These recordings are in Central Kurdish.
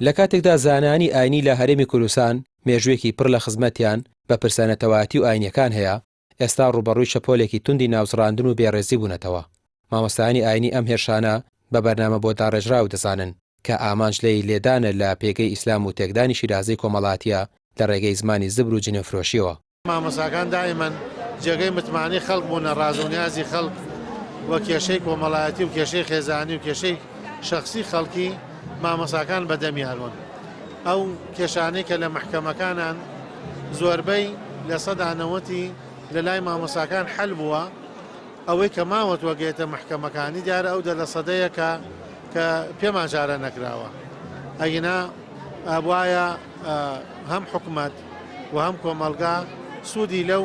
لە کاتێکدا زانایانی ئاینی لە هەرێمی کوردستان مێژوویەکی پڕ لە خزمەتیان بە پرسە نەتەوایەتی و ئاینییەکان هەیە، ئێستا ڕووبەڕووی شەپۆلێکی توندی ناوزڕاندن و بێڕێزی بوونەتەوە. مامۆستایانی ئاینی ئەم هێرشانە بە بەرنامە بۆ داڕێژراو دەزانن کە ئامانج لێی لێدانە لە پێگەی ئیسلام و تێکدانی شیرازەی کۆمەڵاتییە لە ڕێگەی زمانی زبر و جنێوفرۆشییەوە. مامۆستاکان دائیمەن جێگەی متمانەی خەڵک بوونە، ڕاز و نیازی خەڵک و کێشەی کۆمەڵایەتی و کێشەی خێزانی و کێشەی شەخسی خەڵکی مامۆستاکان بەدەمیان بوون. ئەو کێشانەی کە لە مەحکەمەکانان زۆربەی لە سەدا نەوەتی لە لای مامۆستاکان حەل بووە، ئەوەی کە ماوەتوە گەێتە مەحکەمەکانی دیارە ئەو دە لە سەدەیە کە کە پێمان چارە نەکراوە ئەگینا ئەبوایە هەم حکومەت و هەم کۆمەڵگا سوودی لەو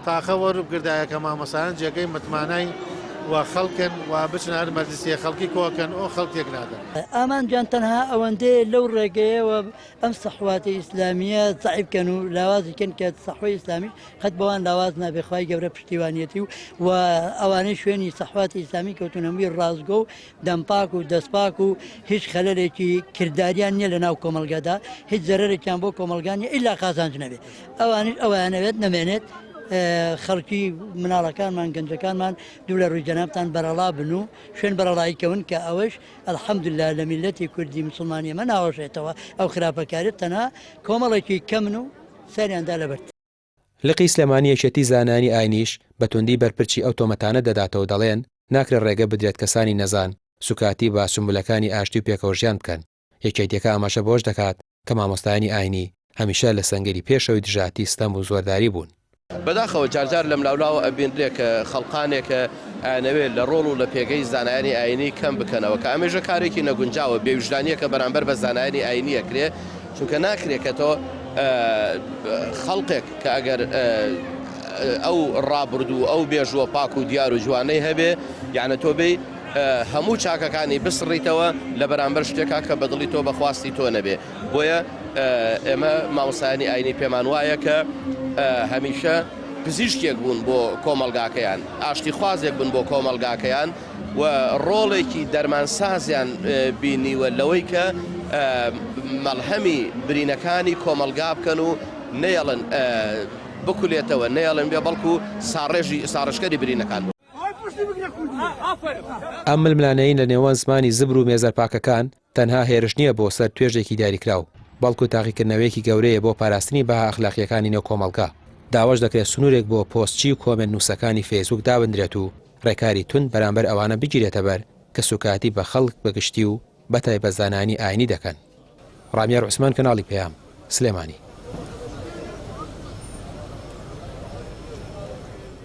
تاقە وەربگردایە کە مامۆستایان جێگەی متمانای و خەڵکن و بچنە هەر مەجلسێ خەڵکی کۆکەن ئۆ خەڵک تێک نادەن. ئامانجیان تەنها ئەوەندەیە لەو ڕێگەیەوە ئەم سەحواتە ئیسلامیە زەعیف کەن و لاوازی کەن کە سەحوەی ئیسلامیش قەت بەوان لاواز نابێ خوای گەورە پشتیوانیەتی و و ئەوانەی شوێنی سەحواتی ئیسلامی کەوتون هەمووی ڕاستگۆ و دەمپاک و دەستپاک و هیچ خەلەلێکی کرداریان نییە لە ناو کۆمەڵگەدا هیچ زەرەرێکیان بۆ کۆمەڵگا نییە ئیلا قازانج نەبێ ئەوانیش ئەویانەوێت نەمێنێت خەڵکی مناڵەکانمان گەنجەکانمان دوو لە ڕووی جەنابتان بەرەڵا بن و شوێن بەرەڵایی کەون کە ئەوەش الحمدللە لە میللەتی کوردی مسوڵمانی ئێمە ناوەشێتەوە ئەو خراپەکاریە تەنها کۆمەڵێکی کەمن و سەریان دا لەبەر. لقی سلێمانی یەکێتی زانایانی ئاینیش بە توندی بەرپرچی ئەو تۆمەتانە دەداتەوە دەڵێن ناکرێت ڕێگە بدرێت کەسانی نەزان سوکاتی بە سومبولەکانی ئاشتی و پێکەوەژیان بکەن. یەکێتیەکە ئاماژە بەوەش دەکات کە مامۆستایانی ئاینی هەمیشە لە سەنگەری پێشەوەی دژایەتی ستەم و زۆرداری بوون. بەداخەوە جارجار لەملاولاوە ئەبینرێ کە خەڵقانێک ئەیانەوێ لە ڕۆڵ و لە پێگەی زانایانی ئایینی کەم بکەنەوە کە ئەمێژە کارێکی نەگونجاوە بێویژدانییەکە بەرامبەر بە زانایانی ئایینی ئەکرێ چونکە ناکرێ کە تۆ خەڵقێک کە ئەگەر ئەو ڕابردوو ئەو بێژووە پاک و دیار و جوانەی هەبێ یانە تۆ بێی هەموو چاکەکانی بسڕیتەوە لە بەرامبەر شتێکا کە بەدڵی تۆ بەخواستی تۆ نەبێ بۆیە ئێمە مامۆستایانی ئاینی پێمان وایە کە هەمیشە پزیشکێک بوون بۆ کۆمەڵگاکەیان ئاشتیخوازێک بوون بۆ کۆمەڵگاکەیان و ڕۆڵێکی دەرمانسازیان بینیوە لەوەی کە مەڵهەمی برینەکانی کۆمەڵگا بکەن و نەیەڵن بکولێتەوە نەیەڵن بێ بەڵکو ساڕێژی ساڕێژکەری برینەکان بن. ئەم ململانێی لە نێوان زمانی زبر و مێزەر پاکەکان تەنها هێرش نییە بۆ سەر توێژێکی دیاریکراو، بەڵکو تاقیکردنەوەیەکی گەورەیە بۆ پاراستنی بەها ئەخلاقییەکانی نێو کۆمەڵگا. داواش دەکرێت سنوورێک بۆ پۆستچی و کۆمێنت نووسەکانی فەیسبووک دابندرێت و ڕێکاری توند بەرامبەر ئەوانە بگیرێتەبەر کە سووکایەتی بە خەڵک بە گشتی و بەتایبەت زانایانی ئاینی دەکەن. ڕامیار عوسمان کەناڵی پەیام، سلێمانی.